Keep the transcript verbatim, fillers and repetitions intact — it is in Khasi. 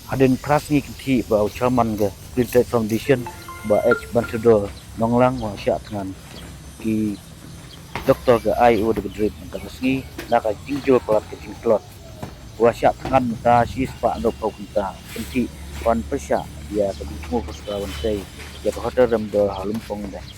Hadien phra sngi kynthih ba u chairman ka Clean Trade Foundation, Bah H Bansudor Nonglang, u la shah thngan, ki doktor ka ai u da ka drip mynta ka sngi na ka jingjur palat ka jingtlot. U la shah thngan mynta shispah hynriewphew kynta kynthih ban pyrshah ïa ka jingthmu khuspa ban trei ïa ka hotel Remdor ha Lumpong Deng.